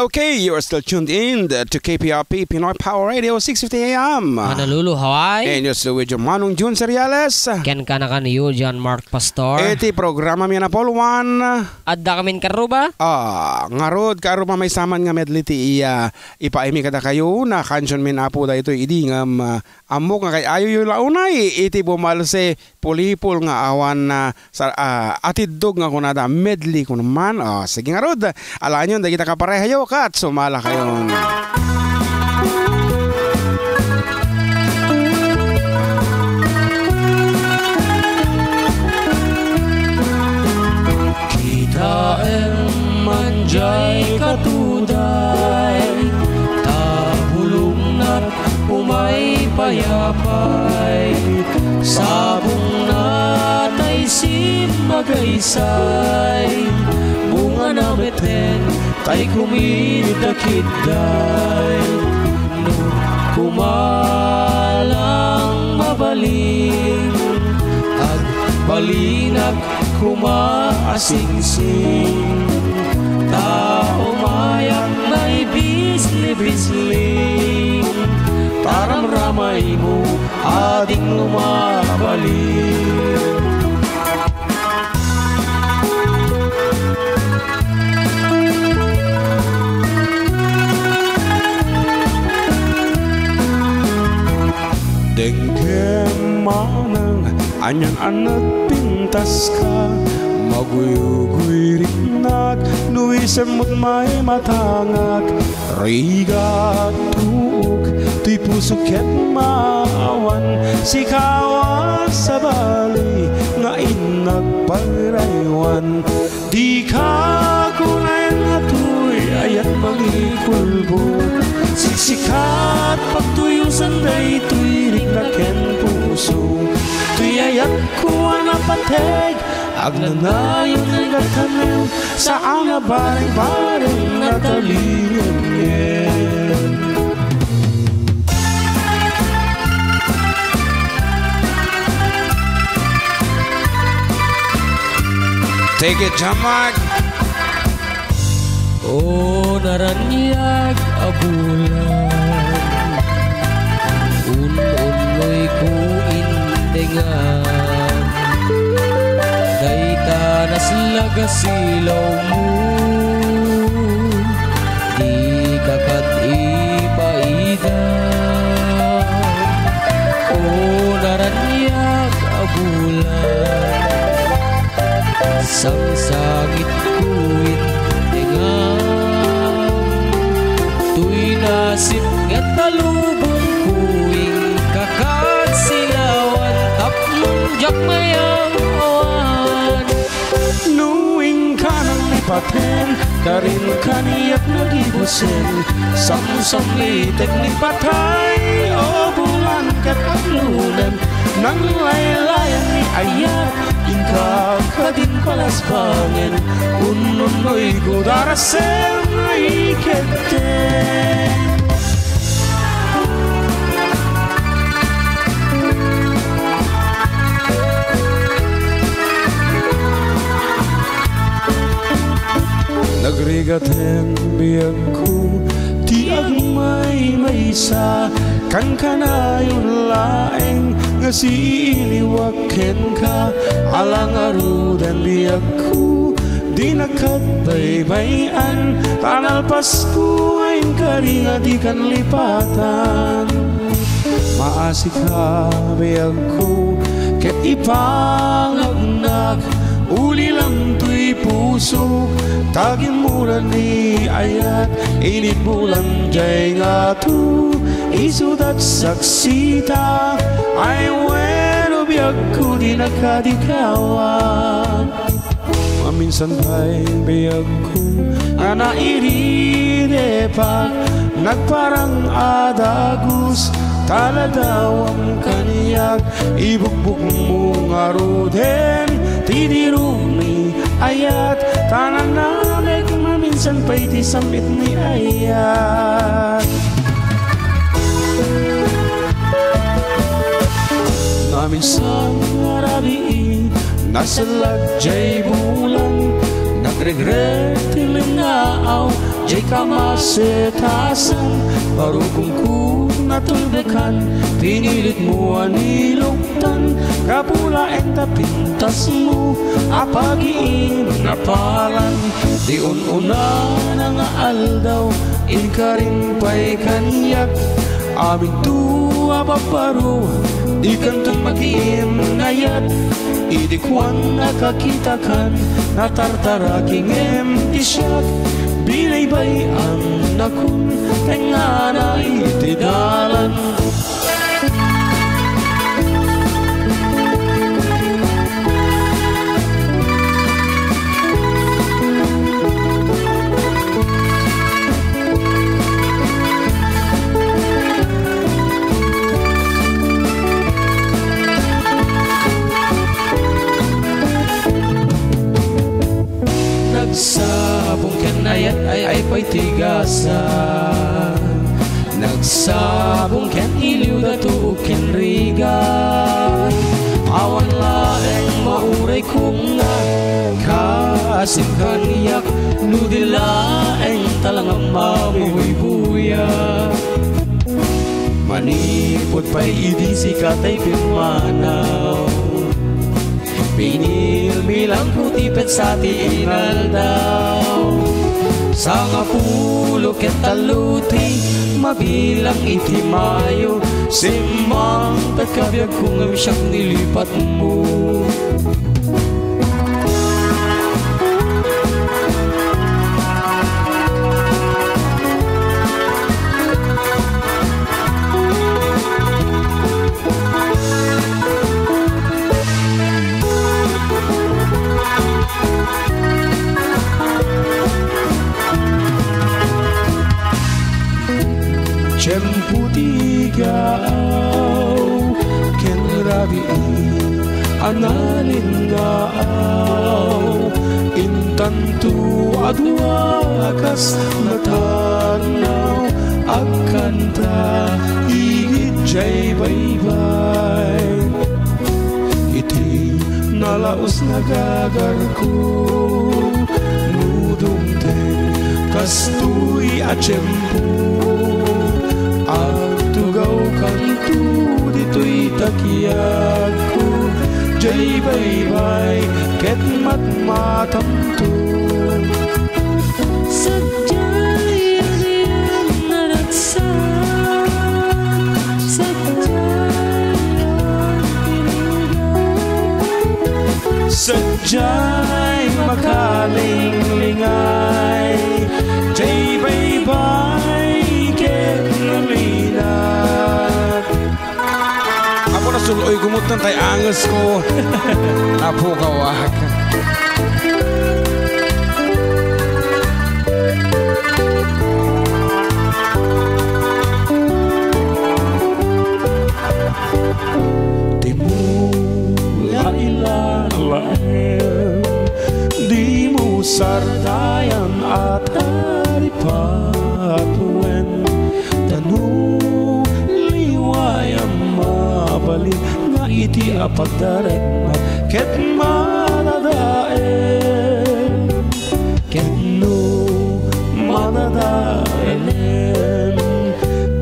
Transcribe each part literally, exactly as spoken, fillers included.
Okay, you are still tuned in to K P R P Pinoy Power Radio six fifty A M. Honolulu, Hawaii. And yours truly, Manong Jun Seriales. Ken kanakan you, John Mark Pastor. Iti programa mi a Napolwan. Adda kamin karuba? Ah, ngarud, karuba, maysa man nga medley ti iya ipaaymi kadakayo, nakansionmin, Apo, daytoy idi ngem, ah, ammok nga kay ayoyo la unay iti bumalse pulipol nga awan, ah, sa, ah, atiddog nga kunada medley kuno man. Oh, sige ngarud, alaenyon dagita kaparehayo ket sumalakayon. Kitaem man jay katuday, ta bulongnak umay payapay. Sabongna tay simmagaysay, bungana metten tay kumidakidday. No kumalang mabalin, agbalinak koma a singsing. Ta umayak naibisli-bisling, ta ramramaymo a ding lumabalin. Denggem manang anian a nagpintaska, maguyguyriknak, no isem met maimatangak, rigat tuok ti pusok ket maawan, sika a sabali nga innak pagraywan. Dika kunaen nga toy ayat mangikulbo. Siksikat pagtuyosan daytoy rikna ken puso. Toy ayatko a napateg, agnanayon nga tanem, saan a bareng-bareng natalinged. Take it, John Mark. O naraniag a bulan, un-unnoyko intengam. Dayta naslag a silawmo, dika ket ipaida. O naraniag a bulan, sangsangitko intengam. Toy nasipnget a lubongko inka kad silawan tapno diak mayaw-awan. No inka nang lipaten, karin kaniak nagibusen. Samsammitek ni patay, o bulan ket agnunem. Nanglaylayan ni ayat, inka kadin palasbangen. Ununnoyko darasem nga ikette. Nagrigaten biagko ti agmaymaysa, kankanayon laeng nga siiliwak kenka. Ala ngaruden biagko, dinak ket baybay-an, ta nalpasko nga inkari nga dikan lipatan. Maasika, biagko, ket ipangagnak, ulilam toy pusok, ta gimmuran ni ayat, init bulan jay ngato, isudat saksita, ay wenno, biagko, dinak kadikawan. Maminsan pay biagko a nairidepak, nagparang a dagus, ta ladawam kaniak, ibukbukmo ngaruden ti diruk ni ayat, ta nanamek maminsan pay ti sammit ni ayat. Maminsan a rabii, nasellag jay bulan, Regrek ti linnaaw, jay kamasetasan, barukongko natulbekan, pinilitmo a niluktan, gapu laeng ta pintasmo a pagiinnapalan. Di un-unana nga aldaw, inkarin pay kaniak, aminto a babbaro, dikanton magiinnayat. Idi kuan a kakitakan, natartaraki ngem ti siak, binaybay-annakon, tengngana iti dalan. Nagsabong ken ayat ay, ay pay ti gasa. Nagsabong ken iliw, dato ken riga. Awan laeng mauray kong nga kasim kaniak, no di laeng talangan mamuybuya. Manipud pay idi sika tay pimmanaw, pinilmilangko ti petsa ti inaldaw. Sangapulo ket tallo ti mabilang iti Mayo, simmangpetka biagko ngem siak nilipatmo. Tiempo ti gaaw ken rabii a nalinnaaw, intanto a dua a kas natarnaw, agkanta igid jay baybay. Iti nalaus nga gagarko, no dumteng kastoy a tiempo, agtugawkanto ditoy takiagko, jay baybay ket matmatamto. Sadiay a diak naragsak, sadiay a pirigan, sadiay makalinglingay, jay baybay ket nalinak. Apo, nasul-oyko metten tay angesko. Apo, kawak. Dimo la ilalaen, dimo sardayan a taripatoen. Ta no liwayan mabalin nga iti a pagdaremmak ket madadael, ket no madadaelen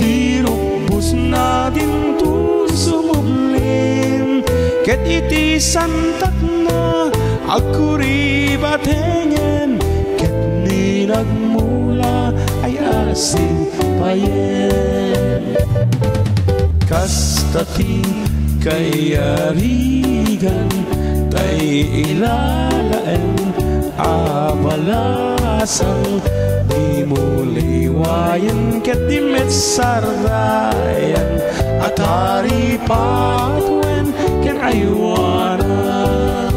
ti rubbosna dinton sumublin, ket iti santakna agkuribatengen, ket ni nagmula ay asi payen. Kasta ti kayarigan tay ilalaen a balasang, dimo liwayen ket di met sardayan a taripatoen ken aywanan.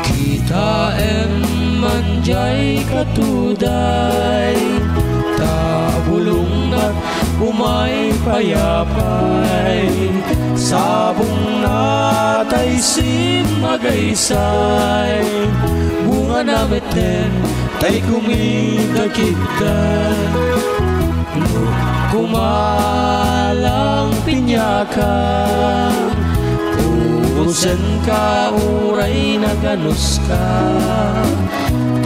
Kitaem man jay katuday, ta bulongnak umay pay apay, sabongna tay simmagaysay, bungana metten tay kumita kita. Kumalang piniaka, pusenka uray naganuska,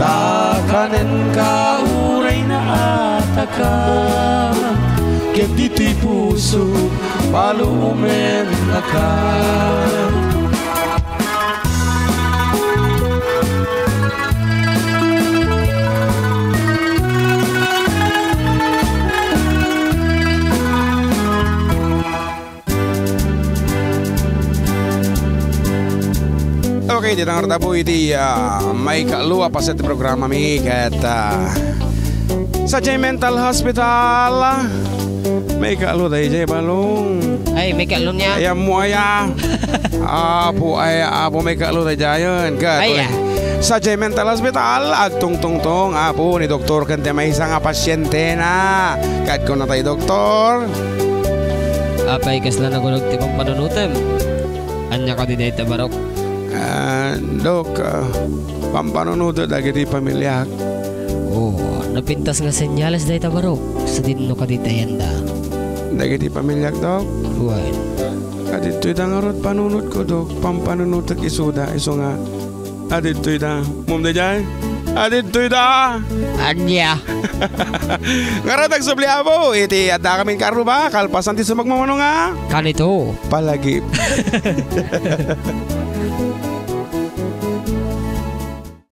takanenka uray naataka, ket ditoy puso, palumennaka. Okay, di tangar tapo iti, ah, maikalo a paset ti programa mi ket, ah, sadiay mental hospital. Maikalo daydiay balong. Ay, maikalo niya. Ay, ammo aya. Apo, ay, apo, maikalo daydiayen. Ket, ay, ah. Sadiay mental hospital, agtungtungtong, apo, ni doktor ken ti maysa nga pasientena. Ket kuna tay doktor. Apay, kasla nagurog ti pampanunutem? Ania kadi dayta, Barok? Ah, Dok, ah, pampanunutek dagiti pamiliak. Oh, napintas nga senyales dayta, Barok. Sadino kadi ti ayanda? Dagiti pamiliak, Dok? Wen. Aditoy da ngarud panunotko, Dok. Pampanunutek isuda, isu nga. Aditoy da. Mom, daydiay? Aditoy da. Ania? Ngarud, agsubli, apo, iti adda kamin karruba, kalpasan ti sumagmamano nga. Kanito. Palagip.